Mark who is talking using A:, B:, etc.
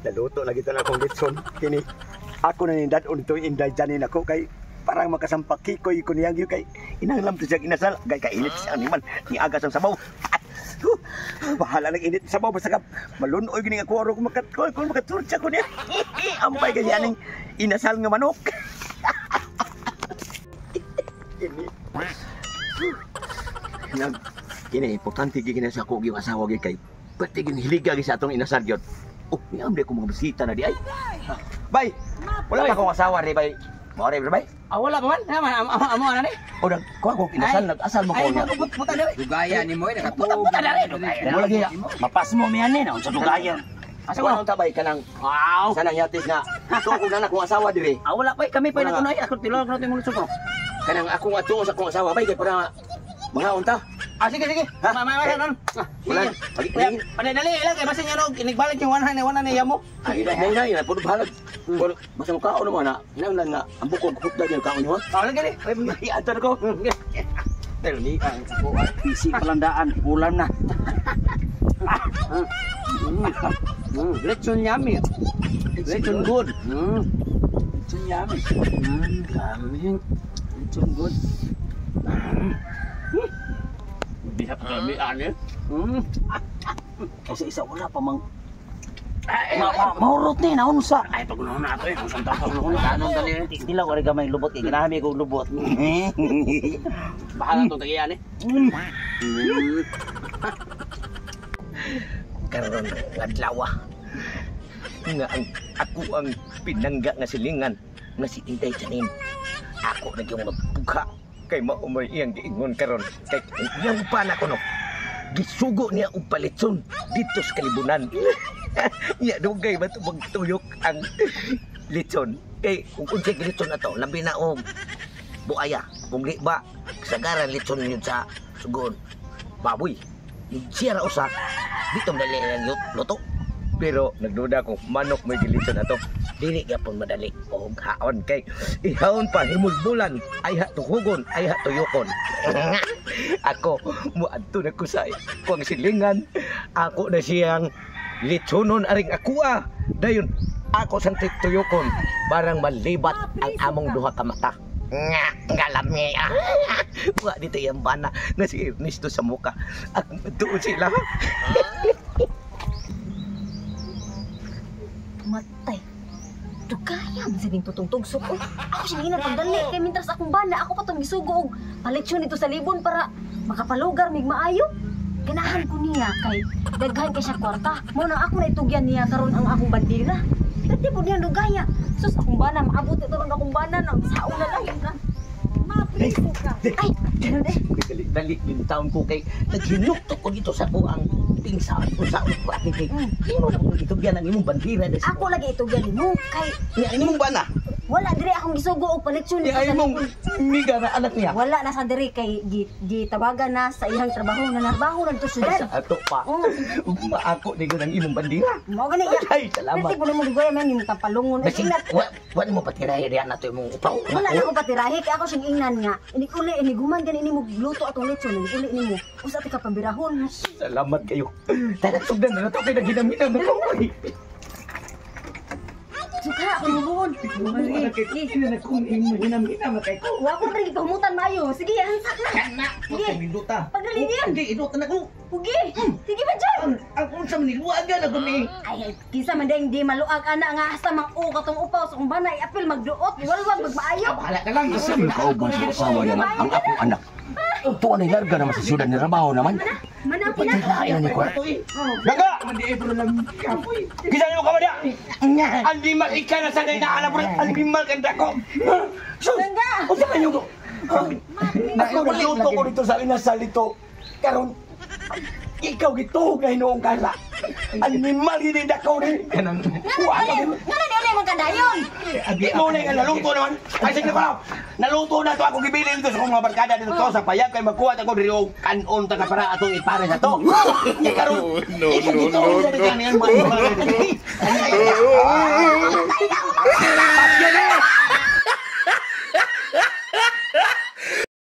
A: Naluto lagi to na akong litson. Kini ako na nindad-on ito Inday Janine ako kay parang makasampak kikoy ko niyang kay inanglam to siya inasal kay kainit siya animal ni agas ang sabaw. Huh, bahala nang init sabaw basta ka malunoy gini ako aro kung makat kung makaturtsa ko niya. Ampay kasi aning inasal nga manok. Kini. Nag kini importante gyud kini sa ako gyud asawa gyud kay pati gyud hiliga gyud sa atong inasal gyud. Oh, niam di ko mga bisita na di ay. Bay, wala pa akong asawa ri bay. Mao ri bay.
B: Ah, wala pa man. Amo amo ana ni.
A: O nag kuha ko inasal nag-asal mo ko
B: Ay,
A: niya.
B: buta diri.
C: Dugaya ni mo, nakatuog.
B: Buta diri, dugaya.
A: Mo lagi
B: Mapasmo mi ani na unsa dugaya. Asa
A: wala
B: ko?
A: unta bay kanang
B: Wow.
A: sanang yatis nga. Ito ko na akong asawa diri.
B: Ah, wala pa kami pa
A: Wala.
B: nakunoy. Ako tilog na timong lisod ko.
A: Kanang akong adto sa akong asawa bay kay para mga unta.
B: Ah, sige sige.
A: Ha?
B: Ma ma ma non.
A: Wala.
B: Pag Panadali lang kay basin nga inigbalik yung 100 100 yamo.
A: Ay, nay nay nay puro bahalag. Puro basta mo kaon mo na. Nang lang nga ang bukod hukda gyud kaon niyo.
B: Ah, lagi
A: Ay, adto ko.
B: Pero ni ang PC palandaan ulam na. Lechon yummy. Lechon good. Lechon yummy. Kami. Lechon good. Bihap kami ani.
D: Kasi isa wala pa mang maurot ni naunsa.
B: Ay pag-unahon na ato eh. Kung saan taon na anong dali.
D: Dilaw ari gamay lubot kay ginahami kog lubot.
B: Bahala tong tagiyan eh.
A: Karon adlaw nga ang ako ang pinangga nga silingan nga si Inday Janine. Ako na yung magpugha kay maumoy iyang giingon karon kay iyang pana ko no. Gisugo niya og palitson dito sa kalibunan. Iya dugay ba to magtuyok ang litson kay kung unsay litson ato labi na og buaya kung di ba kasagaran litson yun sa sugon baboy. Siya ra usa dito madali ang luto. Pero nagduda ko manok may gilitson ato. Dili gyapon madali og haon kay ihaon pa himulbulan ay ha tuhugon ay ha tuyokon. Ako muadto na ko sa kuang silingan. Ako na siyang litsonon aring akua. Dayon ako sang tuyokon barang malibat ang among duha ka mata. Nga ngalami ah. Wa dito yang bana na si Ernesto sa muka. At doon sila.
E: Matay. Dugaya man sa ding tutong tugsok. Oh, ako siya ginang pagdali kay mintras akong bana ako pa tong gisugo og palitsyon dito sa libon para makapalugar mig maayo. Ganahan ko niya kay daghan kay siya kwarta. Mao nang ako na itugyan niya karon ang akong bandila. Dati po niya dugaya. Sus akong bana maabot ito ron akong bana nang saon na lang ka. Mapriso ka. Ay, ganun eh.
A: Dali yung taon ko kay naghinukto ko dito sa kuang tingsa ko sa ko ate kay. Imo na ko itugyan ang imong bandila.
E: Ako lagi itugyan nimo kay
A: Ni ang imong bana.
E: wala dire akong gisugo og palitsyon
A: Ni
E: dito sa
A: ang imong
E: libon.
A: miga na anak niya.
E: Wala na sa diri kay gitawagan na sa iyang trabaho na narbaho na dito
A: Ay,
E: syudad.
A: sa ato pa.
E: Oh,
A: Maako ni ko ng imong bandila.
E: mao gani iya.
A: Ay, salamat.
E: Dati po mo dugaya man yung tampalungon. Ay,
A: Basig,
E: ingat.
A: wa mo patirahi diyan nato imong upaw.
E: Wala na ko patirahi kay ako siyang ingnan nga. Inig uli iniguman gani nimo gluto atong lechon, inig uli nimo. Usa ti ka pambirahon.
A: Salamat kayo. Tara sugdan na to kay naghinam-hinam na ko.
E: Suka ako mubuhon.
A: Hinam-hinam na kay ko.
E: Wa ko rin gipahumutan maayo. Sige, hansak na.
A: Kana,
E: Sige.
A: pinduta.
E: Pagdali niya.
A: Hindi, iduta na ko.
E: Pugi. Sige ba dyan?
A: Ang unsa man niluwagan ako ni.
E: Ay, kinsa man ding di maluag ana nga hasta mang-u katong upaw sa kung bana iapil magduot, iwalwag magmaayo.
A: Bahala ka lang.
F: Isa man kauban sa asawa niya nga, ang akong anak. Tuwa na larga naman sa siyudad ni trabaho naman.
E: Manang pina.
F: Lain ni ko.
G: Daga! Kisa niyo ka ba niya? Animal ika na sa kay naalam mo. Animal kanda ko. Sus!
E: Langga!
G: Unsa man yung Ako nagluto ko dito sa inasal dito. Karon ikaw gituog na hinuong kasa. Animal gini dako ni.
A: Kanang
G: Wa ka
E: Nga na di ulit mong kadayon.
G: Di mo na nga naluto naman. Ay sige ko. Naluto na to ako gibilin dito sa akong mga barkada dito to sa payag kay magkuha ta ko diri og kanon ta ka para atong ipare sa to. Nya karon.
H: No,
G: ikaw
H: no,
G: gituog
H: no,
G: sa
H: no.
G: ni kanin, mga- Pasyo na!